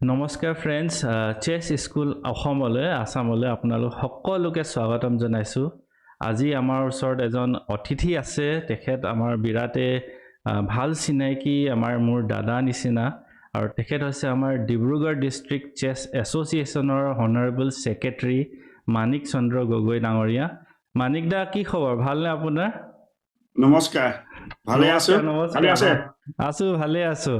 নমস্কাৰ ফ্ৰেণ্ডছ, চেছ স্কুল অসমলৈ, আছামলৈ আপোনালোক সকলোকে স্বাগতম জনাইছোঁ। আজি আমাৰ ওচৰত এজন অতিথি আছে। তেখেত আমাৰ বিৰাটে ভাল চিনাকি, আমাৰ মোৰ দাদা নিচিনা আৰু তেখেত হৈছে আমাৰ ডিব্ৰুগড় ডিষ্ট্ৰিক্ট চেছ এছ'চিয়েশ্যনৰ হনাৰেবল ছেক্ৰেটেৰী মাণিক চন্দ্ৰ গগৈ ডাঙৰীয়া। মাণিক দা, কি খবৰ? ভালনে আপোনাৰ? নমস্কাৰ, ভালে আছো। নমস্কাৰ। ভালে আছে? আছো, ভালে আছো।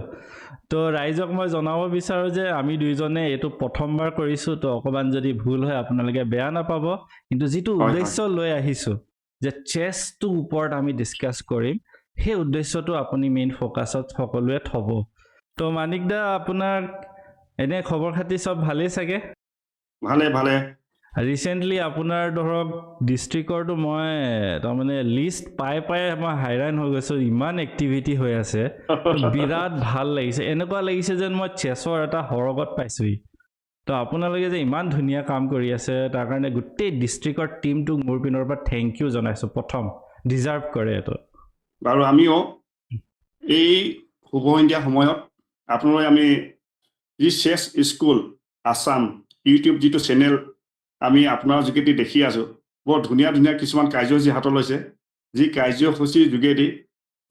তো ৰাইজক মই জনাব বিচাৰোঁ যে আমি দুইজনে এইটো প্ৰথমবাৰ কৰিছোঁ, তো অকণমান যদি ভুল হয় আপোনালোকে বেয়া নাপাব। কিন্তু যিটো উদ্দেশ্য লৈ আহিছোঁ যে চেছটোৰ ওপৰত আমি ডিছকাছ কৰিম, সেই উদ্দেশ্যটো আপুনি মেইন ফ'কাছত সকলোৱে থ'ব। তো মাণিক দা, আপোনাৰ এনে খবৰ খাতি চব ভালেই চাগে? ভালে ভালে। ৰিচেণ্টলি আপোনাৰ ধৰক ডিষ্ট্ৰিক্টৰটো মই তাৰমানে লিষ্ট পাই পাই মই হাইৰাণ হৈ গৈছোঁ, ইমান এক্টিভিটি হৈ আছে। বিৰাট ভাল লাগিছে, এনেকুৱা লাগিছে যেন মই চেছৰ এটা সৰগত পাইছোহি। তো আপোনালোকে যে ইমান ধুনীয়া কাম কৰি আছে, তাৰ কাৰণে গোটেই ডিষ্ট্ৰিক্টৰ টীমটোক মোৰ পিনৰ পৰা thank U জনাইছোঁ প্ৰথম, ডিজাৰ্ভ কৰে এইটো। বাৰু, আমিও এই শুভ সন্ধিয়া সময়ত আপোনালৈ আমি যি চেছ স্কুল আছাম ইউটিউব যিটো চেনেল আমি আপোনাৰ যোগেদি দেখি আছোঁ, বৰ ধুনীয়া ধুনীয়া কিছুমান কাৰ্যসূচী হাতত লৈছে, যি কাৰ্যসূচীৰ যোগেদি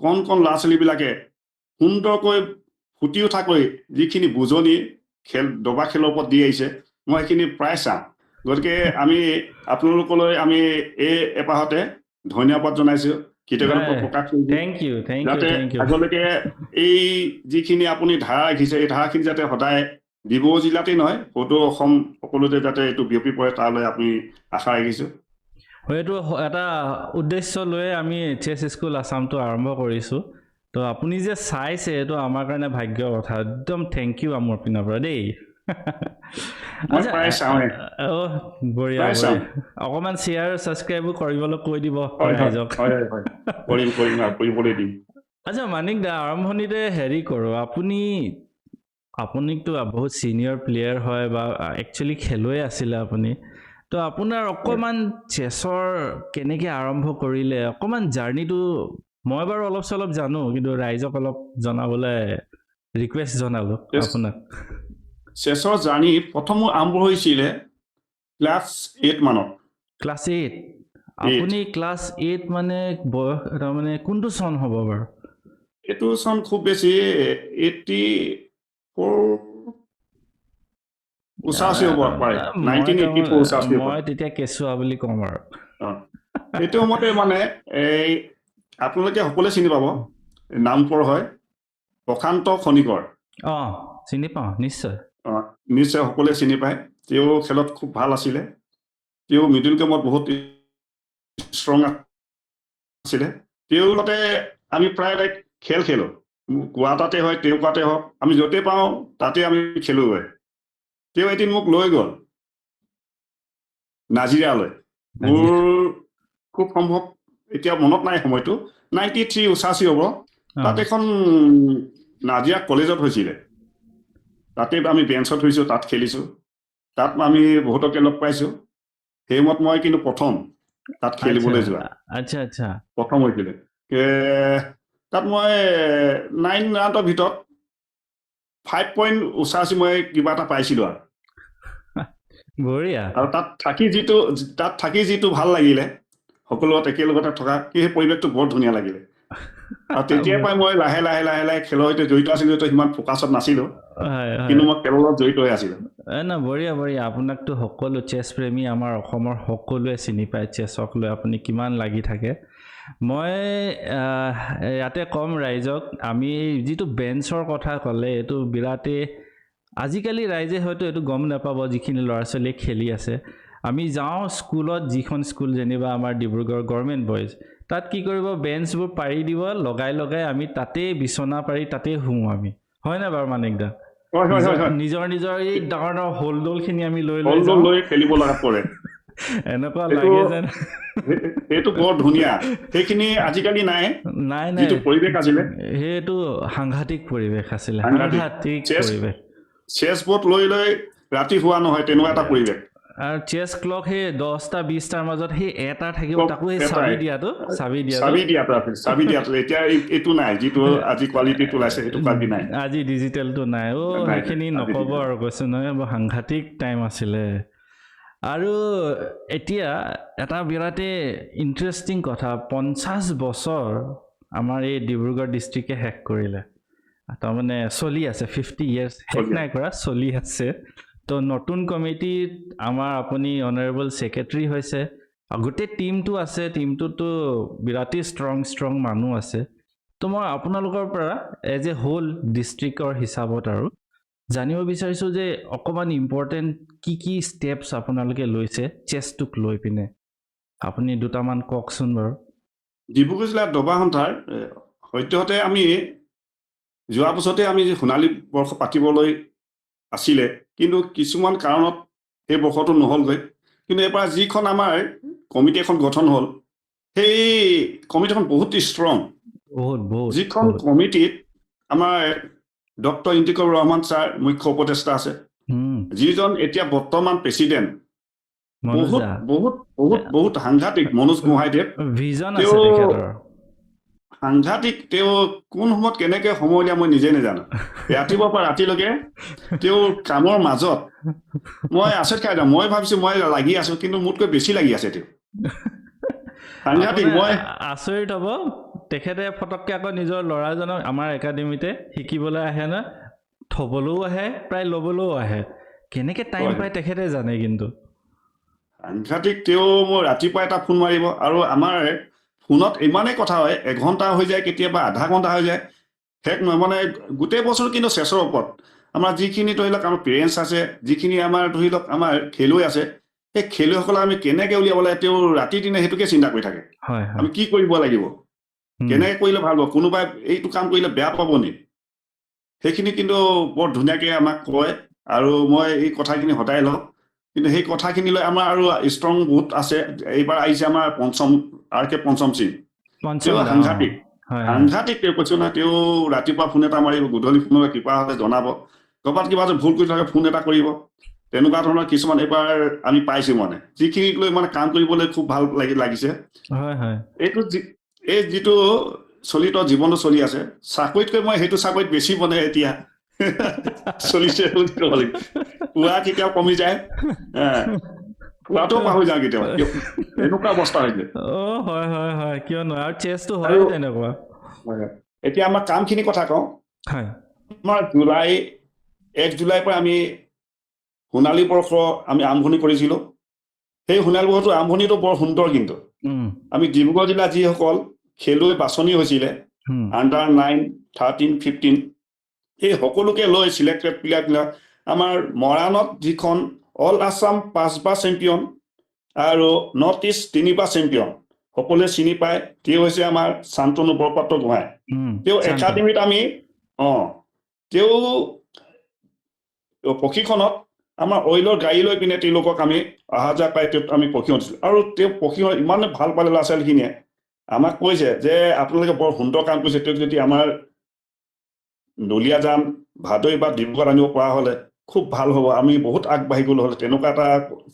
কণ কণ ল'ৰা ছোৱালীবিলাকে সুন্দৰকৈ ফুটি উঠাকৈ যিখিনি বুজনি খেল দবা খেলৰ ওপৰত দি আহিছে, মই সেইখিনি প্ৰায় চাওঁ। গতিকে আমি আপোনালোকলৈ আমি এই এপাহতে ধন্যবাদ জনাইছোঁ, কৃতজ্ঞতা প্ৰকাশ কৰিছোঁ। Thank U, thank U. যাতে thank U. আগলৈকে এই যিখিনি আপুনি ধাৰা ৰাখিছে, এই ধাৰাখিনি যাতে সদায় ডিব্ৰুগড় জিলাতেই নহয়, সদৌ অসম সকলোতে যাতে এইটো বিয়পি পৰে, তালৈ আপুনি আশা ৰাখিছোঁ। এইটো এটা উদ্দেশ্য লৈয়ে আমি চেছ স্কুল আছামটো আৰম্ভ কৰিছোঁ। তো আপুনি যে চাইছে, এইটো আমাৰ কাৰণে ভাগ্যৰ কথা। একদম thank U মোৰ পিনৰ পৰা দেই। মই প্ৰায় চাওঁৱে। অ' বঢ়িয়া। প্ৰায় চাওঁ। বঢ়িয়া, অকণমান শ্বেয়াৰ ছাবস্ক্ৰাইবো কৰিবলৈ কৈ দিব হয়। ৰাইজক। হয়, কৰিম কৰিম আৰু কৰিবলৈ দিম। আচ্ছা মানিক দা, আৰম্ভণিতে হেৰি কৰোঁ, আপুনিতো বহুত ছিনিয়ৰ প্লেয়াৰ হয় বা একচুৱেলি খেলুৱৈ আছিলে আপুনি। তো আপোনাৰ অকণমান চেছৰ কেনেকৈ আৰম্ভ কৰিলে, অকণমান জাৰ্ণিটো মই বাৰু অলপ চলপ জানো, কিন্তু ৰাইজক অলপ জনাবলৈ ৰিকুৱেষ্ট জনালোঁ আপোনাক। চেছৰ জাৰ্ণি প্ৰথম মোৰ আৰম্ভ হৈছিলে ক্লাছ 8 মানত। ক্লাছ 8? আপুনি ক্লাছ 8 মানে বয়স তাৰমানে কোনটো চন হ'ব বাৰু? এইটো চন খুব বেছি 84 ওচৰা-ওচৰি হ'ব পাৰে। 1984 ওচৰা-ওচৰি হ'ব। মই তেতিয়া কেঁচুৱা বুলি ক'ম আৰু। সেইটো সময়তে মানে এই আপোনালোকে সকলোৱে চিনি পাব, নামপৰ হয় প্ৰশান্ত খনিকৰ। অঁ, চিনি পাওঁ নিশ্চয়। অঁ, নিশ্চয় সকলোৱে চিনি পায়। তেওঁ খেলত খুব ভাল আছিলে। তেওঁ মিডিল গেমত বহুত ষ্ট্ৰং আছিলে। তেওঁৰ লগতে আমি প্ৰায় লাইক খেল খেলোঁ। কোৱাটাতে হয়, তেওঁ কোৱাতে হওক, আমি য'তে পাওঁ তাতে আমি খেলোঁগৈ। তেওঁ এদিন মোক লৈ গ'ল নাজিৰালৈ। মোৰ খুব সম্ভৱ এতিয়া মনত নাই সময়টো, 93 ওচৰা-ওচৰি হ'ব। তাত এখন নাজিৰা কলেজত হৈছিলে। তাতে আমি বেঞ্চত হৈছোঁ, তাত খেলিছোঁ, তাত আমি বহুতকে লগ পাইছোঁ। সেই সময়ত মই কিন্তু প্ৰথম তাত খেলিবলৈ যোৱা। আচ্ছা আচ্ছা প্ৰথম হৈছিলে। তাত মই 9 ৰাউণ্ডৰ ভিতৰত 5 পইণ্ট ওচৰা-ওচৰি মই কিবা এটা পাইছিলোঁ আৰু। বঢ়িয়া। আৰু তাত থাকি যিটো ভাল লাগিলে, সকলো লগত একেলগতে থকা সেই পৰিৱেশটো বৰ ধুনীয়া লাগিলে। আৰু তেতিয়াৰ পৰাই মই লাহে লাহে লাহে লাহে খেলৰ সৈতে জড়িত আছিলো। তো সিমান ফ'কাছত নাছিলো, হয় হয় কিন্তু মই খেলৰ লগত জড়িত হৈ আছিলো। ন বঢ়িয়া বঢ়িয়া। আপোনাকতো সকলো চেছ প্ৰেমী আমাৰ অসমৰ সকলোৱে চিনি পায়। চেছক লৈ আপুনি কিমান লাগি থাকে, মই ইয়াতে ক'ম ৰাইজক, আমি যিটো বেঞ্চৰ কথা ক'লে, এইটো বিৰাটেই আজিকালি ৰাইজে হয়তো এইটো গম নাপাব, যিখিনি ল'ৰা ছোৱালীয়ে খেলি আছে। আমি যাওঁ স্কুলত, যিখন স্কুল যেনিবা আমাৰ ডিব্ৰুগড় গভৰ্ণমেণ্ট বইজ, তাত কি কৰিব, বেঞ্চবোৰ পাৰি দিব লগাই লগাই, আমি তাতেই বিচনা পাৰি তাতেই শুওঁ আমি। হয় নাই বাৰু মানিক দা? হয়। নিজৰ নিজৰ এই ডাঙৰ ডাঙৰ হোলডলখিনি আমি লৈ লৈ হল যাওঁ। লৈ খেলিব লগাত পৰে। এনেকুৱা লাগে যেন সেইটো বৰ ধুনীয়া, সেইখিনি আজিকালি নাই। নাই নাই। যিটো পৰিৱেশ আছিলে। সেইটো সাংঘাতিক পৰিৱেশ আছিলে। সাংঘাতিক। সাংঘাতিক পৰিৱেশ। চেছ বোৰ্ড লৈ লৈ ৰাতি শোৱা নহয়, তেনেকুৱা এটা পৰিৱেশ। আৰু চেছ ক্লক সেই 10টা 20টাৰ মাজত সেই এটা থাকিব, তাকো সেই চাবি এটাই। দিয়াটো, চাবি দিয়াটো। চাবি দিয়াটো আছিল, চাবি দিয়াটো। এতিয়া এইটো নাই, যিটো আজি কোৱালিটিটো ওলাইছে সেইটো কোৱালিটি নাই। আজি ডিজিটেলটো নাই। অ', নাই, সেইখিনি আজি নক'ব digital। আৰু কৈছো নহয়, বৰ সাংঘাতিক টাইম আছিলে। আৰু এতিয়া এটা বিৰাটেই ইণ্টাৰেষ্টিং কথা, 50 বছৰ আমাৰ এই ডিব্ৰুগড় ডিষ্ট্ৰিক্টে শেষ কৰিলে, তাৰমানে চলি আছে 50 ইয়াৰ্ছ, শেষ চলি নাই কৰা, চলি আছে। তো নতুন কমিটিত আমাৰ আপুনি অনাৰেবল ছেক্ৰেটাৰী হৈছে, আৰু গোটেই টীমটো আছে, টীমটোতো বিৰাটেই ষ্ট্ৰং ষ্ট্ৰং মানুহ আছে। তো মই আপোনালোকৰ পৰা এজ এ হোল ডিষ্ট্ৰিক্টৰ হিচাপত আৰু জানিব বিচাৰিছোঁ যে অকণমান ইম্পৰ্টেণ্ট কি কি ষ্টেপছ আপোনালোকে লৈছে চেছটোক লৈ পিনে, আপুনি দুটামান কওকচোন বাৰু। ডিব্ৰুগড় জিলাৰ দবা সন্থাৰ সদ্যহতে আমি যোৱা বছৰতে আমি সোণালী বৰ্ষ পাতিবলৈ আছিলে, কিন্তু কিছুমান কাৰণত সেই বৰ্ষটো নহ'লগৈ। কিন্তু এইবাৰ যিখন আমাৰ কমিটি এখন গঠন হ'ল, সেই কমিটিখন বহুত ষ্ট্ৰং। বহুত, বহুত, যিখন বহুত। কমিটিত আমাৰ ডক্টৰ ইন্তিকুৰ ৰহমান ছাৰ মুখ্য উপদেষ্টা আছে, যিজন এতিয়া বৰ্তমান প্ৰেচিডেণ্ট, বহুত মনোজ দা। বহুত বহুত বহুত সাংঘাতিক মনোজ গোহাঁইদেৱ। ভিজন আছে তেওঁ তেখেতৰ। সাংঘাতিক, তেওঁ কোন সময়ত কেনেকে সময় উলিয়াই মই নিজে নাজানো। ৰাতিপুৱাৰ পৰা ৰাতিলৈকে তেওঁৰ কামৰ মাজত মই আচৰিত খাই যাওঁ। মই ভাবিছো মই লাগি আছো, কিন্তু মোতকৈ বেছি লাগি আছে তেওঁ। সাংঘাতিক। আপোনাৰ মই আচৰিত হ'ব, তেখেতে ফটককে আকৌ নিজৰ ল'ৰাজনক আমাৰ একাডেমিতে শিকিবলৈ আহে ন, থবলৈও আহে, প্ৰায় ল'বলৈও আহে। কেনেকে টাইম পায় তেখেতে জানে কিন্তু। সাংঘাতিক। তেওঁ মোৰ ৰাতিপুৱা এটা ফোন মাৰিব, আৰু আমাৰ ফোনত ইমানেই কথা হয়, এঘণ্টা হৈ যায়, কেতিয়াবা আধা ঘণ্টা হৈ যায়, শেষ নহয়। মানে গোটেই বছৰ কিন্তু চেছৰ ওপৰত আমাৰ যিখিনি ধৰি লওক আমাৰ পেৰেণ্টছ আছে, যিখিনি আমাৰ ধৰি লওক আমাৰ খেলুৱৈ আছে, সেই খেলুৱৈসকলক আমি কেনেকে উলিয়াব লাগে তেওঁ ৰাতি দিনে সেইটোকে চিন্তা কৰি থাকে। হয় হয় আমি কি কৰিব লাগিব, কেনেকে কৰিলে ভাল হ'ব, কোনোবাই এইটো কাম কৰিলে বেয়া পাব নি, সেইখিনি কিন্তু বৰ ধুনীয়াকে আমাক কয়। আৰু মই এই কথাখিনি সদায় লওঁ, কিন্তু সেই কথাখিনি লৈ আমাৰ আৰু ষ্ট্ৰং বহুত আছে। এইবাৰ আহিছে আমাৰ পঞ্চম, আৰ কে পঞ্চম সিং, পঞ্চম তেওঁ দা, অ। সাংঘাতিক। হয়, হয়। সাংঘাতিক। তেওঁ কৈছো নহয়, তেওঁ ৰাতিপুৱা ফোন এটা মাৰিব, গধূলি ফোন কিবা হ'লে জনাব, ক'ৰবাত কিবা যে ভুল কৰি থাকে ফোন এটা কৰিব, তেনেকুৱা ধৰণৰ কিছুমান এইবাৰ আমি পাইছো, মানে যিখিনিক লৈ মানে কাম কৰিবলৈ খুব ভাল লাগিছে। হয় হয় এইটো এই যিটো চলিত জীৱনটো চলি আছে, চাকৰিতকৈ মই সেইটো চাকৰিত বেছি মানে এতিয়া চলিছে বুলি ক'ব লাগিব। পুৱা কেতিয়াও কমি যায়, পুৱাটোও পাহৰি যাওঁ কেতিয়াবা, এনেকুৱা অৱস্থা হৈছে। অ' হয় হয় হয়, কিয় নহয়, আৰু চেছটো হয় আৰু তেনেকুৱা। এতিয়া আমাৰ কামখিনি কথা কওঁ। হয়। আমাৰ জুলাই 1 জুলাইৰ পৰা আমি সোণালী বৰ্ষ আমি আৰম্ভণি কৰিছিলোঁ। সেই সোণালী বৰ্ষটো আৰম্ভণিটো বৰ সুন্দৰ, কিন্তু আমি ডিব্ৰুগড় জিলাৰ যিসকল খেলুৱৈ বাছনি হৈছিলে আণ্ডাৰ 9, 13, 15, এই সকলোকে লৈ চিলেক্টেড প্লেয়াৰবিলাক আমাৰ মৰাণত যিখন অল আছাম 5বাৰ চেম্পিয়ন আৰু নৰ্থ ইষ্ট 3বাৰ চেম্পিয়ন সকলোৱে চিনি পায়, তেওঁ হৈছে আমাৰ শান্তনু বৰপাত্ৰ গোহাঁই। তেওঁ শান্তনু। একাডেমিত আমি তেওঁ প্ৰশিক্ষণত আমাৰ অইলৰ গাড়ী লৈ পিনে তেওঁলোকক আমি অহা যোৱা পাই তেওঁক আমি প্ৰশিক্ষণ দিছিলোঁ। আৰু তেওঁ প্ৰশিক্ষণ ইমানে ভাল পালে ল'ৰা ছোৱালীখিনিয়ে আমাক কৈছে যে আপোনালোকে বৰ সুন্দৰ কাম কৰিছে, তেওঁক যদি আমাৰ দুলীয়াজান, ভাদৈ বা ডিব্ৰুগড় আনিব পৰা হ'লে খুব ভাল হ'ব, আমি বহুত আগবাঢ়ি গ'লো হ'লে। তেনেকুৱা এটা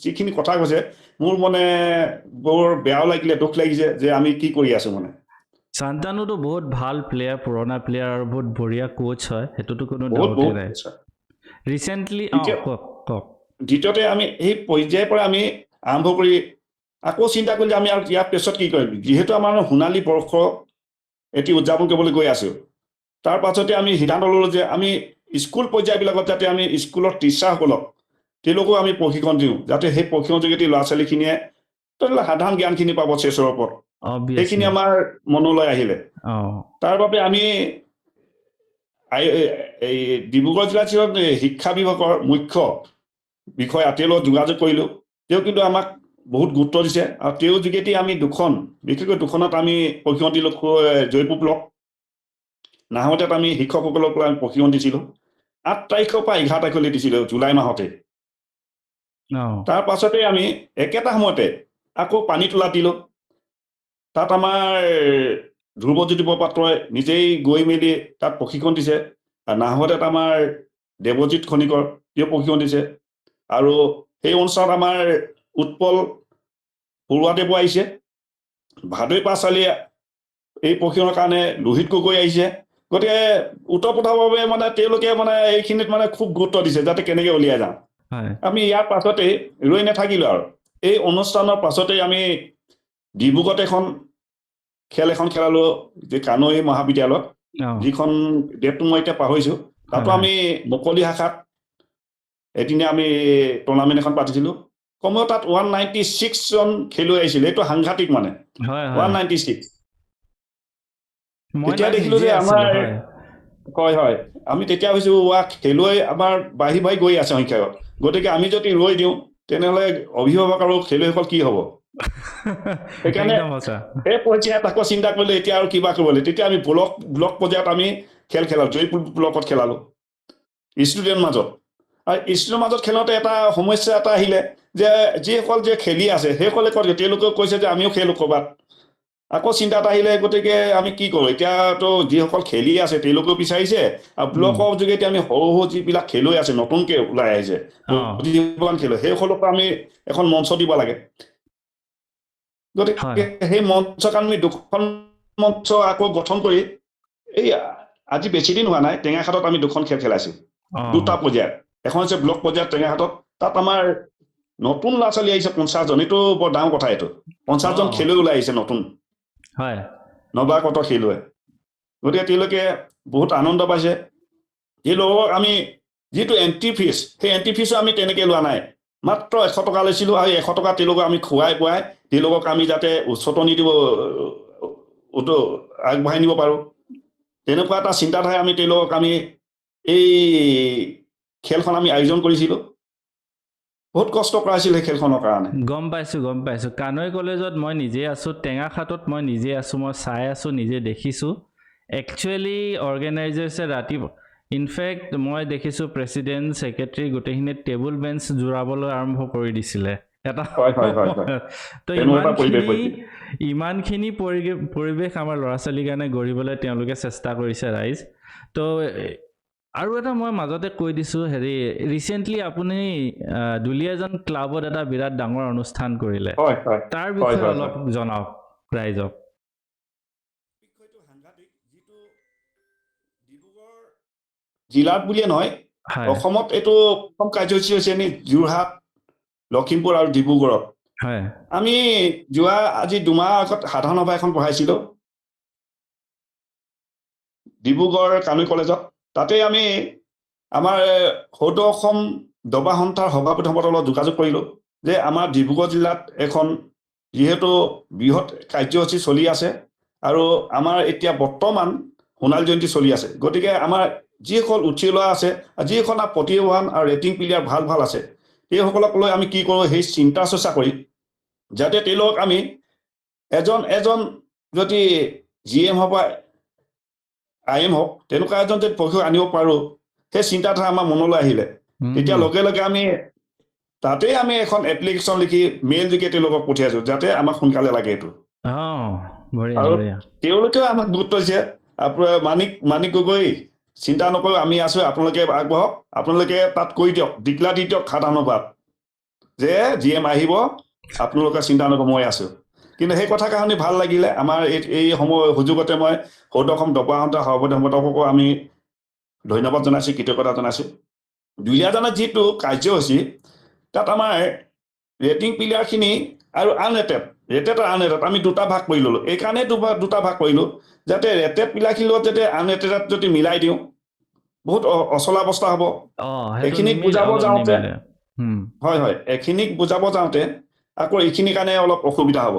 যিখিনি কথা কৈছে মোৰ মানে বৰ বেয়াও লাগিলে, দুখ লাগিছে যে আমি কি কৰি আছো মানে। শান্তনুটো বহুত ভাল প্লেয়াৰ, পুৰণা প্লেয়াৰ আৰু বহুত বঢ়িয়া কোচ হয়, সেইটোতো কোনো বহুত, ডাউটে বহুত নাই। ৰিচেণ্টলি কওক, কওক। দ্বিতীয়তে আমি সেই পৰ্যায়ৰ পৰা আমি আৰম্ভ কৰি আকৌ চিন্তা কৰিলে আমি আৰু ইয়াৰ পিছত কি কৰিম, যিহেতু আমাৰ সোণালী বৰ্ষ এটি উদযাপন কৰিবলৈ গৈ আছো। তাৰ পাছতে আমি সিদ্ধান্ত ল'লো যে আমি স্কুল পৰ্যায়বিলাকত যাতে আমি স্কুলৰ টিচাৰসকলক তেওঁলোকো আমি প্ৰশিক্ষণ দিওঁ, যাতে সেই প্ৰশিক্ষণ যোগেদি ল'ৰা ছোৱালীখিনিয়ে তেওঁলোকে সাধাৰণ জ্ঞানখিনি পাব চেছৰ ওপৰত। সেইখিনি আমাৰ মনলৈ আহিলে। তাৰ বাবে আমি এই ডিব্ৰুগড় জিলাত শিক্ষা বিভাগৰ মুখ্য বিষয়া তেওঁৰ লগত যোগাযোগ কৰিলোঁ। তেওঁ কিন্তু আমাক বহুত গুৰুত্ব দিছে আৰু তেওঁৰ যোগেদি আমি দুখন, বিশেষকৈ দুখনত আমি প্ৰশিক্ষণ দিলোঁ, জয়পুৰ ব্লক নাহতেত আমি শিক্ষকসকলক আমি প্ৰশিক্ষণ দিছিলোঁ। 8 তাৰিখৰ পৰা 11 তাৰিখলৈ দিছিলোঁ জুলাই মাহতে। তাৰ পাছতে আমি একেটা সময়তে আকৌ পানী তোলা দিলোঁ। তাত আমাৰ ধ্ৰুৱজ্যোতি বৰপাত্ৰই নিজেই গৈ মেলি তাত প্ৰশিক্ষণ দিছে। আৰু নাহতেত আমাৰ দেৱজিৎ খনিকৰ তেওঁ প্ৰশিক্ষণ দিছে। আৰু সেই অনুষ্ঠানত আমাৰ উৎপল বৰুৱাদেৱো আহিছে, ভাদৈ পাঁচালী এই প্ৰশিক্ষণৰ কাৰণে লোহিত গগৈ আহিছে। গতিকে ওতঃপ্ৰোতভাৱে মানে তেওঁলোকে মানে এইখিনিত মানে খুব গুৰুত্ব দিছে যাতে কেনেকে উলিয়াই যাওঁ। আমি ইয়াৰ পাছতেই ৰৈ নাথাকিলো আৰু এই অনুষ্ঠানৰ পাছতেই আমি ডিব্ৰুগড়ত এখন খেল এখন খেলালো, যে কানৈ মহাবিদ্যালয়ত, যিখন ডেটটো মই এতিয়া পাহৰিছো। তাতো আমি মুকলি শাখাত এদিনে আমি টুৰ্ণামেণ্ট এখন পাতিছিলোঁ। কমেও তাত 196 জন খেলুৱৈ আহিছিল। এইটো সাংঘাতিক মানে, 196। মই তেতিয়া তাত দেখিলো নিজে যে আছিলো। আমাৰ হয় হয়, আমি তেতিয়া ভাবিছো ৱা, খেলুৱৈ আমাৰ বাঢ়ি বাঢ়ি গৈ আছে সংখ্যাত, গতিকে আমি যদি ৰৈ দিওঁ তেনেহ'লে অভিভাৱক আৰু খেলুৱৈসকল কি হ'ব? সেইকাৰণে একদম সঁচা। সেই পৰ্যায়ত আকৌ চিন্তা কৰিলো এতিয়া আৰু কিবা কৰিব লাগিব। তেতিয়া আমি ব্লক ব্লক পৰ্যায়ত আমি খেল খেলালো, জয়পুৰ ব্লকত খেলালো ষ্টুডেণ্ট মাজত। আৰু ষ্টুডেণ্ট মাজত খেলোঁতে এটা সমস্যা এটা আহিলে যে যিসকল যে খেলি আছে সেইসকলে কয়, তেওঁলোকেও কৈছে যে আমিও খেলোঁ ক'ৰবাত। আকৌ চিন্তা এটা আহিলে, গতিকে আমি কি কৰোঁ এতিয়াতো? যিসকল খেলি আছে তেওঁলোকেও বিচাৰিছে আৰু ব্লকৰ যোগেদি আমি সৰু সৰু যিবিলাক খেলুৱৈ আছে, নতুনকে ওলাই আহিছে প্ৰতিভাৱান খেলুৱৈ, সেইসকলকো আমি এখন মঞ্চ দিব লাগে। গতিকে সেই মঞ্চক আমি দুখন মঞ্চ আকৌ গঠন কৰি এই আজি বেছি দিন হোৱা নাই, টেঙাখাটত আমি দুখন খেল খেলাইছো দুটা পৰ্যায়ত। এখন হৈছে ব্লক পৰ্যায়ত টেঙাখাটত, তাত আমাৰ নতুন ল'ৰা ছোৱালী আহিছে 50 জন। এইটো বৰ ডাঙৰ কথা, এইটো 50 জন খেলুৱৈ ওলাই আহিছে নতুন নৱাগত খেলুৱৈ। গতিকে তেওঁলোকে বহুত আনন্দ পাইছে। তেওঁলোকক আমি যিটো এণ্ট্ৰি ফিজ, সেই এণ্ট্ৰি ফিজো আমি তেনেকৈ লোৱা নাই, মাত্ৰ 100 টকা লৈছিলোঁ। আৰু 100 টকা তেওঁলোকক আমি খুৱাই পুৱাই তেওঁলোকক আমি যাতে উচতনি দিব আগবঢ়াই নিব পাৰোঁ, তেনেকুৱা এটা চিন্তাধাৰাই আমি তেওঁলোকক আমি এই খেলখন আমি আয়োজন কৰিছিলোঁ। বহুত কষ্ট কৰাইছিল সেই খেলখনৰ কাৰণে। গম পাইছোঁ, গম পাইছোঁ। কানৈ কলেজত মই নিজে আছোঁ, টেঙাখাটত মই নিজে আছোঁ, মই চাই আছোঁ, নিজে দেখিছোঁ। একচুৱেলি অৰ্গেনাইজাৰ্ছে ৰাতিপুৱা, ইনফেক্ট মই দেখিছোঁ প্ৰেচিডেণ্ট, ছেক্ৰেটেৰী গোটেইখিনি টেবুল বেঞ্চ জোৰাবলৈ আৰম্ভ কৰি দিছিলে এটা হয় হয় হয় হয় তো তেনেকুৱা এটা পৰিৱেশ ইমানখিনি হৈছিল। ইমানখিনি পৰিৱেশ আমাৰ ল'ৰা ছোৱালীৰ কাৰণে গঢ়িবলৈ তেওঁলোকে চেষ্টা কৰিছে ৰাইজ। তো আৰু এটা মই মাজতে কৈ দিছোঁ, হেৰি, ৰিচেণ্টলি আপুনি দুলীয়াজান ক্লাবত এটা বিৰাট ডাঙৰ অনুষ্ঠান কৰিলে। হয় হয় তাৰ বিষয়ে অলপ জনাওক ৰাইজক। বিষয়টো সাংঘাতিক, যিটো ডিব্ৰুগড় জিলাত বুলিয়ে নহয়, অসমত এইটো প্ৰথম কাৰ্যসূচী হৈছে নি যোৰহাট, লখিমপুৰ আৰু ডিব্ৰুগড়ত। আমি যোৱা আজি 2 মাহ আগত সাধাৰণ সভা এখন বহাইছিলোঁ ডিব্ৰুগড় কানৈ কলেজত। তাতে আমি আমাৰ সদৌ অসম দবা সন্থাৰ সভাপতি সম্পাদকৰ লগত যোগাযোগ কৰিলোঁ যে আমাৰ ডিব্ৰুগড় জিলাত এখন যিহেতু বৃহৎ কাৰ্যসূচী চলি আছে আৰু আমাৰ এতিয়া বৰ্তমান সোণালী জয়ন্তী চলি আছে, গতিকে আমাৰ যিসকল উঠি লোৱা আছে, যিসকল প্ৰতিভাৱান আৰু ৰেটিং প্লেয়াৰ ভাল ভাল আছে, সেইসকলক লৈ আমি কি কৰোঁ সেই চিন্তা চৰ্চা কৰি যাতে তেওঁলোকক আমি এজন এজন যদি জি এম হওক বা I am হওক, তেনেকুৱা এজন যদি প্ৰশিক্ষক আনিব পাৰোঁ, সেই চিন্তাধাৰা আমাৰ মনলৈ আহিলে। তেতিয়া লগে লগে আমি তাতেই আমি এখন এপ্লিকেশ্যন লিখি মেইল যোগে তেওঁলোকক পঠিয়াইছোঁ যাতে আমাক সোনকালে লাগে এইটো। বঢ়িয়া আৰু বঢ়িয়া তেওঁলোকেও আমাক গুৰুত্ব দিছে। আপোনাৰ মানিক মানিক গগৈ, চিন্তা নকৰিব, আমি আছোঁ, আপোনালোকে আগবঢ়ক, আপোনালোকে তাত কৈ দিয়ক, ডিক্লাৰ দি দিয়ক সাধাৰণ সভাত যে জি এম আহিব, আপোনালোকে চিন্তা নকৰিব, মই আছোঁ। কিন্তু সেই কথা শুনি ভাল লাগিলে। আমাৰ এই সময় সুযোগতে মই সদৌ অসম দবা সন্থাৰ সভাপতি সম্পাদককো আমি ধন্যবাদ জনাইছোঁ, কৃতজ্ঞতা জনাইছোঁ। দুলীয়াজানত যিটো কাৰ্যসূচী, তাত আমাৰ ৰেটিং প্লেয়াৰখিনি আৰু আনৰেটেড, ৰেটেড আৰু আনৰেটেড আমি দুটা ভাগ কৰি ল'লোঁ। এইকাৰণেই দুটা ভাগ কৰিলোঁ যাতে ৰেটেড প্লেয়াৰখিনিৰ লগত যাতে আনৰেটেডত যদি মিলাই দিওঁ বহুত অচলাৱস্থা হ'ব। সেইটো এইখিনিক নিমিলে, বুজাব অলপ যাওঁতে নিমিলে। হয় হয় এইখিনিক বুজাব যাওঁতে আকৌ এইখিনিৰ কাৰণে অলপ অসুবিধা হ'ব।